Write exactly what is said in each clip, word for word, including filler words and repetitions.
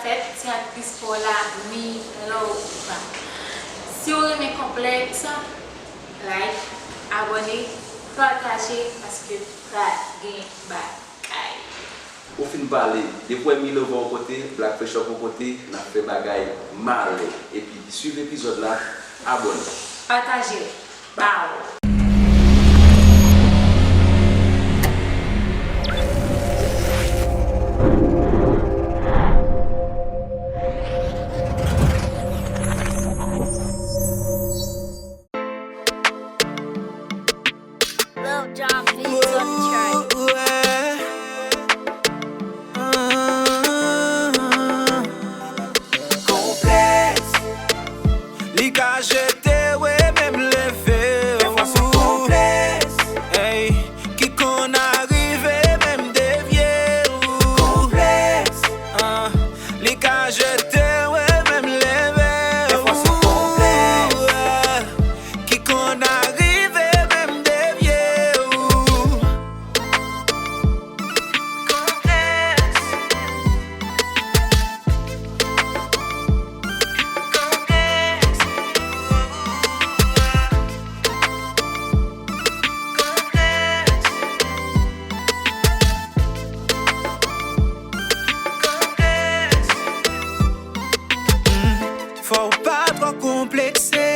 Fèt ti aktris pa w la, me love. Si w renmen konplèks, like, abòne, pataje, paske pral gen bagay. Ou fin pale, depi w wè me love yon kote, Black Fresh Up yon kote, n ap fè bagay malè. Epi, swiv epizòd la, abòne. Pataje, ba w. Lil Jon Beats on the track. Konplèks. Li ka jete w e menm leve w. Konplèks. Ey, ki konn arive menm devye w. Konplèks. Li ka jete w e menm leve w. Ki konn arive menm devye w. Fò w pa twò konplekse.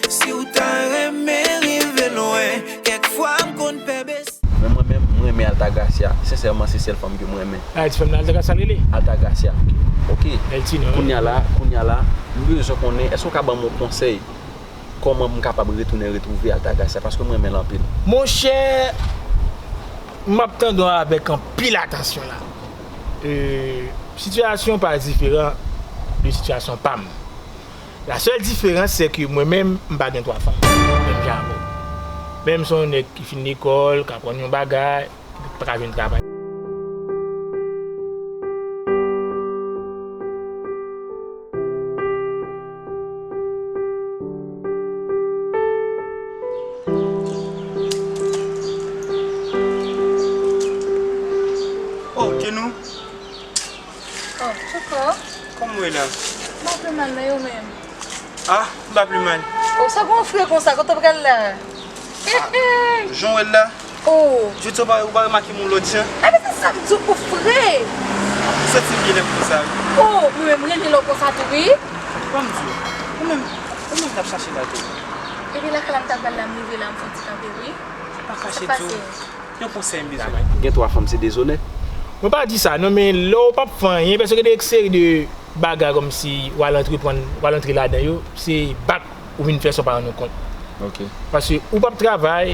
Si w ta renmen rive lwen, kèk fwa m konn pè bese. Men mwen menm, m renmen Altagracia. Sensèman, se sèl fanm ke m renmen. A, ti fanm nan Altagracia l rele? Altagracia. Ok. Bèl ti non. Kounye a la, kounye a la, m bezwen konnen, èske w ka ban m yon konsèy? Kòman m kapab retounen retwouve Altagracia? Paske m renmen l anpil. Monchè, m ap tande w avèk anpil atansyon la. E, sitiyasyon w pa diferan de sitiyasyon pa m. La sèl diferans, se ke mwen menm, m pa gen twa fanm. Menm jan avè w. Menm si yon nèg ki fin lekòl, k aprann yon bagay, pa ka jwenn travay. Oh, Kenou. Oh, Tchoko. Kòman w ye la? M pa pi mal, men ou menm? Ah, m pa pi mal. Oh, sa gon fre konsa, kote w pral la? Jan w wè l la? Oh. Jodi a w pa, ou pa remake m yon lòt jan? Ebyen se sa m di w, ou fre. M santi m byen lè m konsa wi. Oh, mwen menm renmen lè w konsa tou wi. Ban m di w, ou menm, ou menm t ap chache la tou. Ebyen lakay la m t ap pral la, m rive la, m fè yon ti kanpe wi. M pa kache di w, yon konsèy m bezwen. Gen twa fanm se dezonè. Mwen pa di sa non, men lè w p ap fè anyen, paske gen de seri de bagay kòmsi w al antreprann, w al antre ladan yo, se bak ou vin fè san w pa rann ou kont. Ok. Paske ou p ap travay,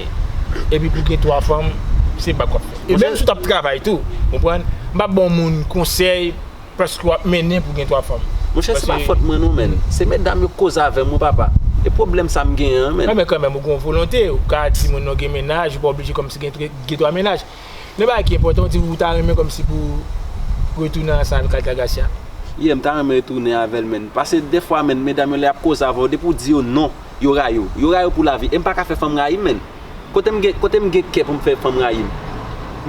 epi pou gen twa fanm, se bak w ap fè. E menm si w t ap travay tou, konprann? M p ap ba yon moun konsèy paske w ap mennen pou gen twa fanm. Monchè, se pa fòt mwen non, menn. Se medam yo k koze avè m wi, papa. E pwoblèm sa m genyen an, menn. Enben kanmenm, ou gen yon volonte, ou ka di moun nan w gen mennaj, ou pa oblije kòmsi gen, gen twa mennaj. Men bagay ki enpòtan, ou di ou ta renmen kòmsi pou retounen ansanm avèk Altagracia. Yeah, m ta renmen retounen avè l, menn. Paske dèfwa, menn, medam yo lè y ap koze avè w, depi w di yo non, yo rayi w. Yo rayi w pou lavi. E m pa ka fè fanm rayi m, menn. Kote m gen, kote m gen kè pou m fè fanm rayi m?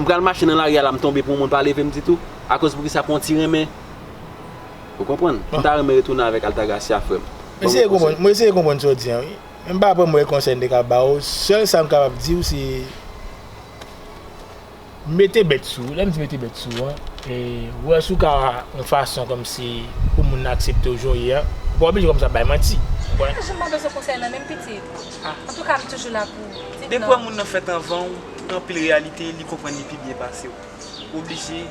M pral mache nan lari a la, m tonbe pou yon moun pa leve m ditou? Akoz poukisa pou yon ti renmen? Ou konprann? M ta renmen retounen avèk Altagracia, frè m. Ban m yon konsèy. Mwen eseye konprann, mwen eseye konprann sa w di an, wi. Men m pa vrèman wè konsèy m te ka ba w. Sèl sa m kapab di w, se mete bèt sou ou. Lè m di mete bèt sou ou an, e, wè si w ka yon fason kòmsi pou moun nan aksepte w jan w ye a. Ou pa oblije kòmsi ap bay manti. Ou konprann? Mwen menm pa bezwen konsèy nan menm pitit. Antouka, m toujou la pou ou. Depi w wè moun nan fèt anvan w, gen anpil reyalite, li konprann li pi byen pase w. Ou oblije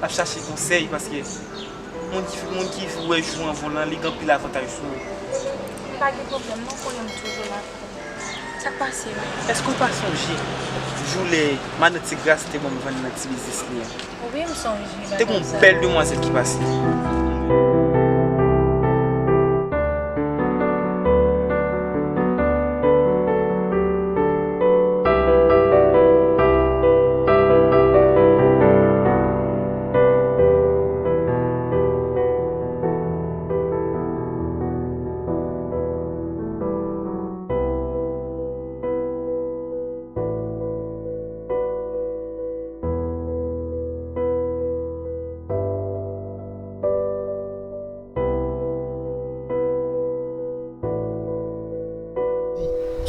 ap chache konsèy, paske moun ki, moun ki wè jou anvan w lan, li gen anpil avantaj sou ou. M pa gen pwoblèm non, konnen m toujou la pou ou. Sa k pase menm? Èske w pa sonje jou lè madan Ti Gras te ban m vann nan ti biznis li an? Wi, m sonje bagay sa. Te gen yon bèl demwazèl ki pase.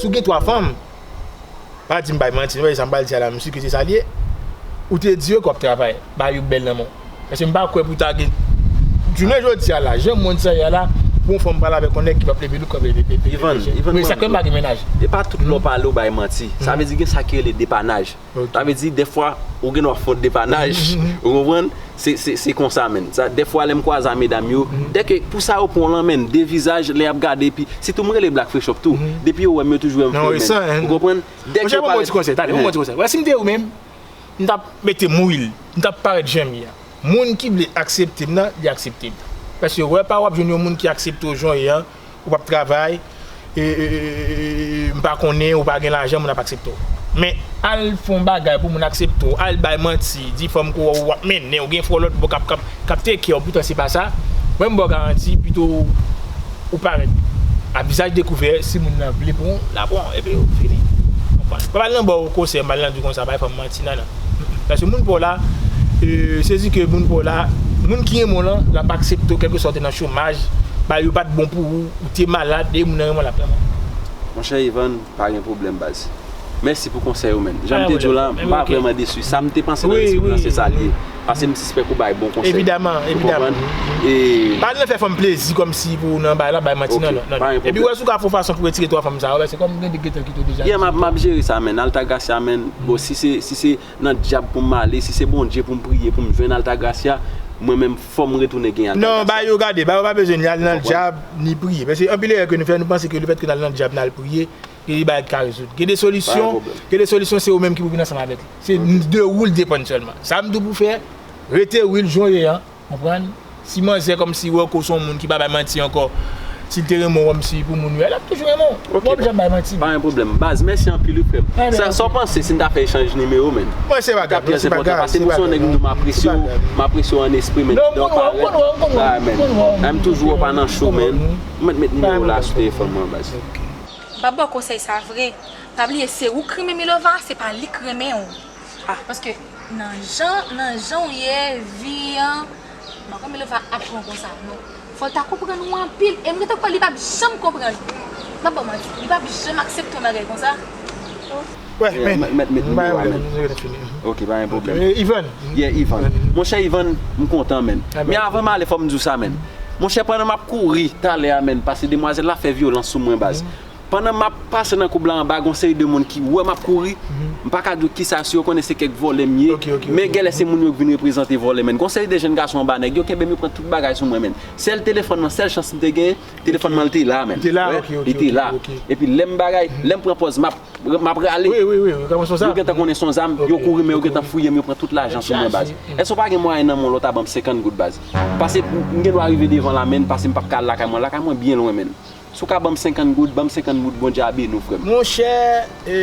Si w gen twa fanm, pa di m bay manti, non, sa m pral di a la, m si ke se sa l ye. Ou te di yo ke w ap travay, ba yo bèl nan men w. Paske m pa kwè pou ta gen, jounen jodi a la, jan mond sa ye a la, pou yon fanm pale avèk yon nèg ki p ap leve l, kanpe, leve, leve, Ivan, leve. Ivan, Wi, sa mwen, kwè m pa gen mennaj. E pa tout lè w pale w bay manti. Sa vle di gen sa ki rele depanaj. Ok. Sa vle di, dèfwa, ou gen dwa fè yon depanaj, ou konprann? Se, se, se konsa, menn. Sa, dèfwa, lè m kwaze a medam yo, dèke pou sa yo pran w lan, menn, de vizaj, lè y ap gade, epi, sitou m rele Black Fresh Up tou, depi yo wè m, yo toujou wè m fre, menn. Ou konprann? Dèke yo parèt. Monchè, ban m yon ti konsèy, tande, ban m yon ti konsèy. Wè, si m te ou menm, m t ap mete m ou wi l, m t ap parèt jan m ye a. Moun ki vle aksepte m nan, li aksepte m. Paske wè pa w ap jwenn yon moun ki aksepte w jan w ye a, ou p ap travay, e, e, e, e, e, m pa konnen, ou pa gen lajan, moun ap aksepte w. Men, al fè yon bagay pou moun aksepte w, al bay manti, di fanm ke w ap mennen, ou gen frè lòt bò k ap, k ap, k ap take care w, poutan se pa sa. Mwen, m ba w garanti, pito ou parèt a vizaj dekouvè, si moun nan vle pran w, l a pran w, epi ou fini. Konprann? Pa al nan ba w konsèy, m al nan di w konsa, bay fanm manti, non, non. Paske moun pa w la, e, sezi ke moun pa w la, moun ki renmen w lan, l ap aksepte w, kèlkeswa w te nan chomaj, bagay yo pa t bon pou ou, ou te malad, e moun nan renmen w, l ap renmen w. Monchè Ivan, pa gen pwoblèm, baz. Mèsi pou konsèy ou, menn. Jan m te di w la, m pa vrèman desi. Sa m te panse nan lespri m nan, se sa l ye. Paske m sispèk ou bay bon konsèy. Evidaman, evidaman. Ou konprann? E pa al nan fè fanm plezi kòmsi pou w nan bay la, bay manti, non, non, non. Epi wè si w ka fè yon fason pou retire twa fanm sa yo, paske kòm gen de gentan kite w deja. Yeah, m ap, m ap jere sa, menn. Altagracia, menn. Bon, si se, si se nan dyab pou m ale, si se Bondye pou m priye, pou m jwenn Altagracia, mwen menm, fò m retounen gen Altagracia. Non, ba yo gade, ba yo pa bezwen ni al nan dyab, ni priye. Paske anpil erè ke nou fè, nou panse ke lefètke n al nan dyab, n al priye, gen de bagay ki ka rezoud. Gen de solisyon, gen de solisyon, se ou menm ki pou vin ansanm avèk li. Se de ou l depann sèlman. Sa m di w pou fè, rete real jan w ye a, konprann? Si manzè kòmsi wè ke w se yon moun ki pa bay manti ankò, si l te renmen w kòmsi pou moun yo, l ap toujou renmen w. Ou pa oblije ap bay manti. Pa gen pwoblèm. Baz, mèsi anpil wi, frè m. Sa, sa w panse si n ta fè echanj nimewo, menn? Mwen, se pa grav, non, se pa grav. Paske m se yon nèg m di w m apresye w, m apresye w an espri, menn. Non, m konn wè w, m konn wè w, m konn wè w, m konn wè w. M toujou wè w pa nan cho, menn. Ou mèt met nimewo w la sou telefòn mwen, baz. M p ap ba w konsèy sa vre. Pa bliye, se ou k renmen Milova, se pa li k renmen w. Ah. Paske nan jan, nan jan w ye, vi an, m pa kwè Milova ap pran w konsa, non. Fò l ta konprann ou anpil. E m gentan kwè li p ap janm konprann. M ap ba w manti, li p ap janm aksepte yon bagay konsa. Wè, yeah, men, mèt, mèt nimewo a, men. Ok, pa gen pwoblèm. Eh, Ivan. Yeah, Ivan. Monchè Ivan, m kontan, men. Men avan m ale, fò m di w sa, men. Monchè, pandan m ap kouri talè a, men, paske demwazèl la fè vyolans sou mwen, baz. Pandan m ap pase nan koub la anba, gon seri de moun ki wè m ap kouri. M pa ka di w kisa, si yo konnen se kèk vòlè m ye. Men genlè se moun yo k vin reprezante vòlè, men. Gon seri de jèn gason anba nèg yo kenbe m, yo pran tout bagay sou mwen, men. Sèl telefòn nan, sèl chans m te genyen, telefòn mwen te la, men. Li te la, ok, ok, ok. Epi lè m bagay, lè m pran pòz, m ap, m ap rale. Wi, wi, wi, wi, kòman se yon zam? Yo gentan konnen se yon zam, yo kouri, men yo gentan fouye m, yo pran tout lajan sou mwen, baz. Èske w pa gen mwayen nan men w la w ta ban m senkant goud, baz? Paske m gen dwa rive devan la, men, paske m p ap ka al lakay mwen. Lakay mwen byen lwen, men. Si w ka ban m senkant goud, ban m senkant goud, Bondye a beni w, frè m. Monchè, e,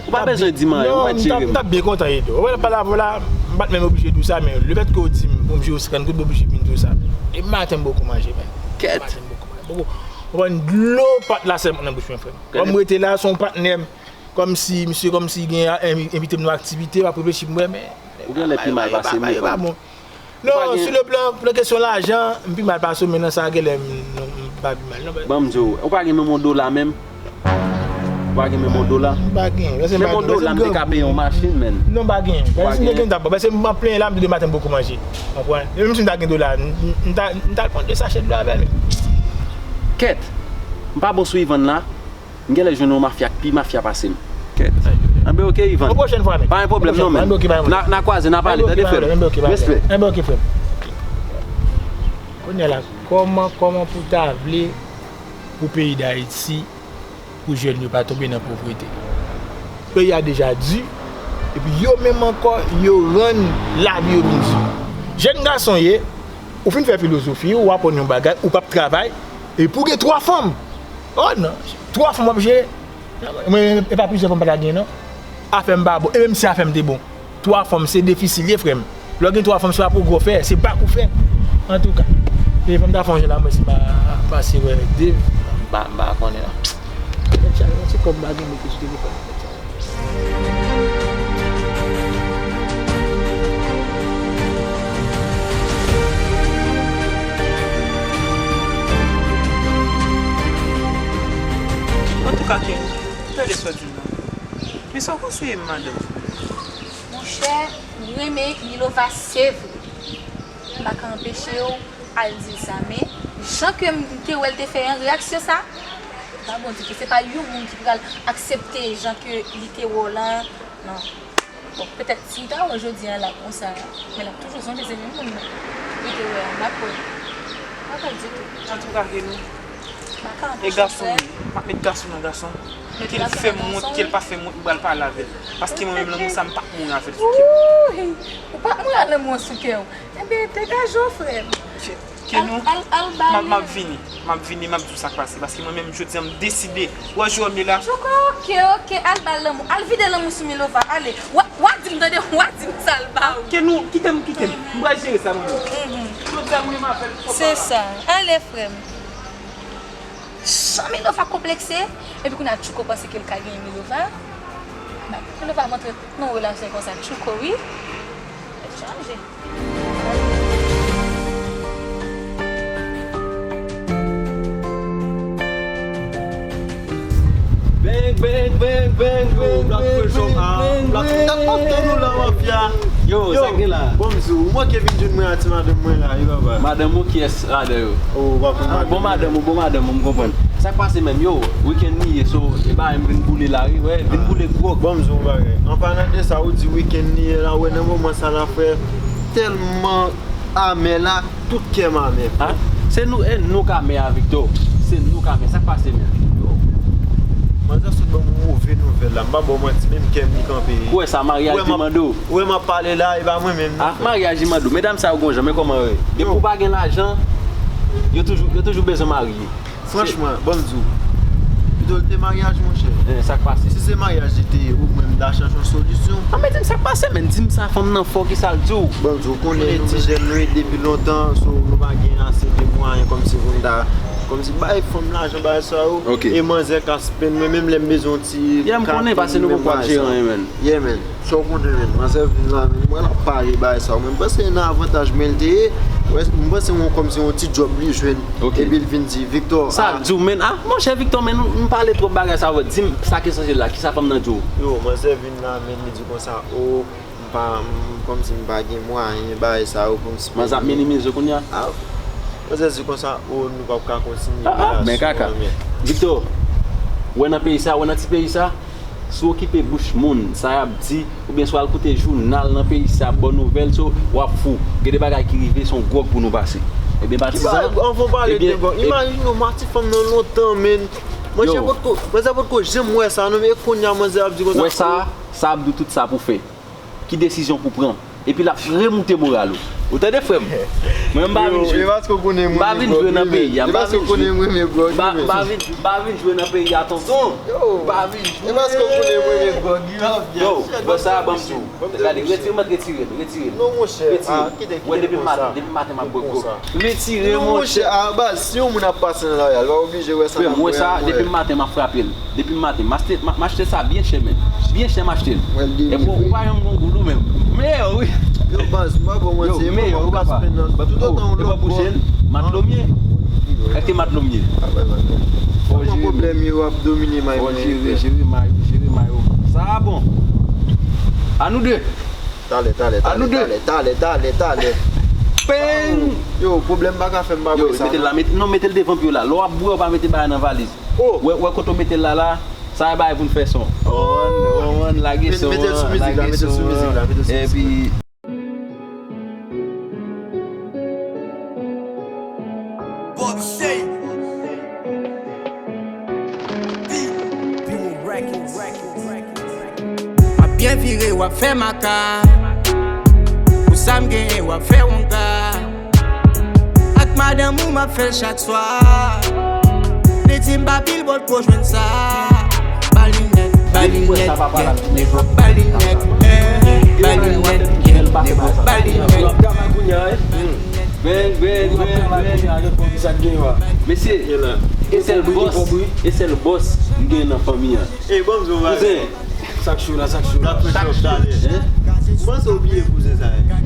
ou pa bezwen di m anyen, ou mèt jere m. Non, m t ap, m t ap byen kontan ede w. Ou wè, pale avè w la, m pa t menm oblije di w sa, men lefètke w di m pou m jere w senkant goud, m oblije vin di w sa, men. E maten m poko manje, men. Kèt. Maten m poko manje. Poko, ou konprann, dlo pa t la sèlman nan bouch mwen, frè m. Kòm m rete la, se yon patnè m, kòmsi, misye kòmsi gen, envi-, envite m nan aktivite, m ap reflechi pou m wè, men. Ou genlè pi mal pase m, frè m. Non, sou le plan, plan kesyon lajan, m pi mal pase w, men nan sa genlè m, non, m pa pi mal, non. Ban m di w, ou pa gen menm yon dola menm? Ou pa gen menm yon dola? M pa gen. Menm yon dola, m te ka peye yon machin, menn. Non, m pa gen. Paske si m te gen, m t ap pran. Paske m ap plenyen la, m di demen maten m poko manje. Konprann? E menm si m ta gen dola, m, m, m ta, m ta al pran de sachè dlo avè l. Kèt, m pa bon sou Ivan la. M genlè jwenn yon mafya k pi mafya pase m. Kèt. Anben, ok, Ivan. Yon pwochèn fwa, men. Pa gen pwoblèm, non, men. Anben, ok, pa gen pwoblèm. N a, n a kwaze, n a pale, tande, frè m. Respè. Anben, ok, frè m. Kounye a la, kòman, kòman pou ta vle pou peyi Dayiti, pou jèn yo pa tonbe nan povrete? Peyi a deja di, epi yo menm ankò, yo rann lavi yo vin di. Jèn gason ye, ou fin fè filozofi, ou aprann yon bagay, ou p ap travay, epi ou gen twa fanm. Oh non, twa fanm w ap jere. Mwen, e pa plizyè fanm m pa ta gen, non. Afè m pa bon. E menm si afè m te bon, twa fanm, se defisil ye, frè m. Lè w gen twa fanm, se pa pwogrè w fè, se bak ou fè. Antouka, telefòn ta fè yon jan la, mwen si m pa pase wè Dave, m pa, m pa konnen, non. Tèt chaje, yon ti kòb m pa gen mete sou telefòn. Antouka, Kenny, Men sa w konseye m, madanm? Monchè, ou renmen Milova, se vre. M pa ka anpeche w al di l sa, men jan ke m te wè l te fè an, reyaksyon sa, pa Bondye ke se pa yon moun ki pral aksepte jan ke li te wè w la, non. Bon, petèt si l ta wè jodi a la konsa, men l ap toujou sonje se menm moun nan li te wè a, m pa kwè. M pa kwè ditou. Antouka, ke nou. M pa ka anpeche w, frè m. E gason, m ap met gason nan gason. Ke l fè m wont, ke l pa fè m wont, m pral pale avè l. Paske mwen menm, lanmou sa, m p ap mouri avè l sou kè m. Wouy! Ou p ap mouri ak lanmou an sou kè w. Enben, degaje w, frè m. Ke nou, al, al, al ba li. M ap vini, m ap vini, m ap di w sa k pase. Paske mwen menm, jodi a, m deside. Ou wè jan w ye la? Oke, oke, al ba l lanmou. Al vide lanmou sou Milova, ale. W a, w a di m, tande, w a di m sa l ba ou. Ke nou, kite m, kite m. M pral jere sa mwen menm. Jodi a, mwen menm avè l, fò pa. Se sa. Ale, frè m. Jan Milova konplekse, epi kounye a Tchouko panse ke l ka genyen Milova. Milova rantre nan yon relasyon konsa, Tchouko, wi. Tèt chaje. Bang, bang, bang, bang, bang, bang, bang, bang, bang. Yo, sa gen la? Bon, m di w, ou manke vin jwenn mwen a ti madanm mwen la, wi, papa. Madanm ou, kiyès ladan yo? Oh, ou pa konn madanm. Bon madanm ou, bon madanm ou, m konprann. Sa k pase menm, yo? Wikenn li ye, so, e bagay m vin boule la, wi, wè, vin boule gwòg. Bon, m di w yon bagay. An palan de sa, ou di wikenn li ye la, wè, nan moman sa la, frè, tèlman amè la, tout kè m amè. Ah, se nou, e nou k amè a, Victor. Se nou k amè. Sa k pase menm? Yo. Manzè sot ban m move nouvèl la. M pa ba w manti, menm kè m li kanpe. Ou wè sa, maryaj li mande w? Ou wè m ap pale la, e pa mwen menm non, frè. Ah, maryaj li mande w. Medam sa yo gon jan, men kòman yo ye? Depi w pa gen lajan, yo toujou, yo toujou bezwen marye. Franchman, ban m di w, pito l te maryaj, monchè. Eh, sa k pase? Si se maryaj li te ye, omwen m ta chèche yon solisyon. Ah, men di m sa k pase, men di m sa, fanm nan fò, kisa l di w? Ban m di w, konnen nou ti jèn, wi, depi lontan, so, nou pa gen ase de mwayen kòmsi pou n ta, kòmsi bay fanm lajan, bagay sa yo. Ok. E manzè ka spend, mwen menm lè m bezwen yon ti... Yeah, m konnen, paske nou gon pwòp jere, men. Yeah, men. Sa w konnen, men, manzè vin la, men, m wè l ap pale bagay sa yo, men m panse nan avantaj mwen l te ye, m panse yon, kòmsi yon ti djòb li jwenn, epi l vin di, Victor, sa l di w, men, ah, monchè Victor, men, nou, nou pale twòp bagay sa yo, di m sa k esansyèl la, kisa fanm nan di w? Yo, manzè vin la, men, li di konsa, o, m pa, m, kòmsi m pa gen mwayen, bagay sa yo, kòmsi... Manzè ap minimize w kounye a? Ah, manzè di konsa, o, nou p ap ka kontinye relasyon an, men. Victor, ou wè nan peyi sa, ou wè nan ti peyi sa, si w okipe bouch moun, sa y ap di, oubyen si w al koute jounal nan peyi sa, bon nouvèl, so, w ap fou. Gen de bagay ki rive, se yon gwòg pou nou pase. Ebyen, patizan, anvan w pale de gwòg, imajine w, m a ti fanm nan lontan, men. Manzè potko, manzè potko janm wè sa, non, men e kounye a manzè ap di konsa. Wè sa, sa ap di w tout sa pou fè. Ki desizyon pou pran? Epi l ap remoute moral ou. Ou tande, frè m? Mwen, m pa vin jwe. M pa vin jwe nan peyi a. M pa vin jwe. M pa vin, m pa vin jwe nan peyi a, tonton. M pa vin jwe. Yo, bò sa a, ban m di w. Gade, retire, mèt retire l, retire l. Non, monchè. Retire. Wè, depi maten, depi maten, m ap bwè gwòg. Retire, monchè. Non, monchè, a baz, si yon moun ap pase nan lari a, l pa oblije wè sa n ap wè a. Frè m, wè sa, depi maten, m ap frape l. Depi maten, m achte, m achte sa byen chè, men. Byen chè, m achte l. Epi w pa janm gon goul ou menm. Meyè, wi. Yo, baz, m pa ba w manti, e pa mwen k ap spend nan toutotan yon lòt bò. Matlomye. Èske matlomye? Fò jere, pwoblèm yo ap domine may mwen. Fò jere, jere may ou, jere may ou. Sa a bon. A nou de. Talè, talè, talè, talè, talè, talè. Peng! Yo, pwoblèm pa ka fè m pa bwè sa, non. Yo, mete l la, mete, non, mete l devan pye w la. Lè w ap bwè, w pa mete bagay nan valiz. Oh! Wè, wè kote w mete l la, la, sa e bagay pou n fè son. On, on, lage son an, lage son an. Mete l sou mizik la, mete l sou mizik la, mete l sou mizik la. Epi, Bob Sey. P-, P-Records. W ap byen vire, w ap fè makak. Pou sa m genyen, w ap fè wonga. Ak madanm ou, m ap fè l chak swa. Li di m pa pil bòt pou jwenn sa. Ba l linèt, ba l linèt, yeah, nèg, ba l linèt, eh, ba l linèt, yeah, nèg, ba l linèt. Bang, bang, bang, bang, bang. Mesye, e sèl bòs, e sèl bòs m gen nan fanmi an. Ey, ban m di w yon bagay. Kouzen. Sa k cho la, sa k cho la. Sa k cho. M panse w bliye kouzen sa ye.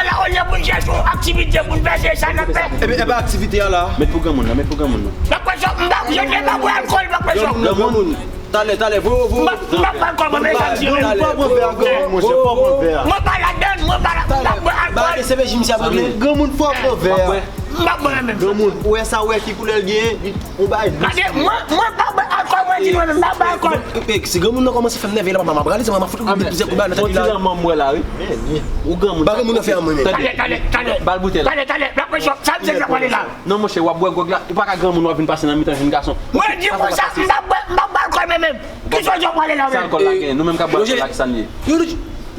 a la, olye pou n chèche yon aktivite pou n fè, se sa n ap fè. Ebyen, e pa aktivite a la. Met pou granmoun nan, met pou granmoun nan. Papa Chòp, m pa, je ne pa bwè alkòl, Papa Chòp. Granmoun, talè, talè, voye, voye. M pa, m pa bwè alkòl, mwen, men sa m di, men. Talè, talè, voye, voye. Mwen pa ladann, mwen pa la, m pa bwè alkòl. Ba, se V J misye ap regle. Granmoun, fò pran vè a. M pa bwè menm. Granmoun, ou wè sa, ou wè ki koulè l genyen? Ou bay. Gade, mwen, mwen pa bwè alkòl, mwen di mwen menm, m pa bwè alkòl. E, e, si granmoun nan kòmanse fè m nève la, papa, m ap rale, se mwen, m ap fout ou de plizyè kou ba nan tèt li la. Fon ti lanmò m wè la, wi. Ou granmoun. Ba granmoun nan fè an mwen menm. Talè, talè, talè. Bal boutèy la. Talè, talè, Black Pressure, sa m se sa pale la. Non, monchè, w ap bwè gwòg la, ou pa ka granmoun, w ap vin pase nan mitan jenn gason. Mwen di konsa, m pa bwè, m pa bwè alkòl mwen menm. Ki sa w pale la menm? Sa alkòl la gen, nou menm k ap bwè alkòl la, ki sa n ye? Yo, nou,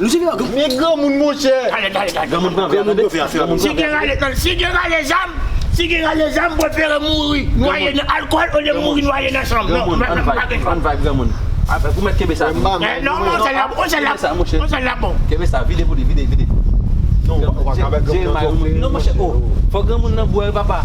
nou se vye granmoun. Men granmoun, monchè. Talè, talè, talè. Granmoun pran vè, tande. Granmoun pran vè, tande. Si gen rale, si gen rale zam, si gen rale zam, m prefere mouri nwaye nan alkòl olye mouri nwaye nan san. Non, granmoun, ann vibe, ann vibe, granmoun. Afè, pou mèt kenbe sa. Eh, non, on sèl la, on sèl la, on sèl la bon. Kenbe sa, vide pou li, vide, vide. Non, Jeremiah, non, monchè, oh, fò granmoun nan bwè, papa.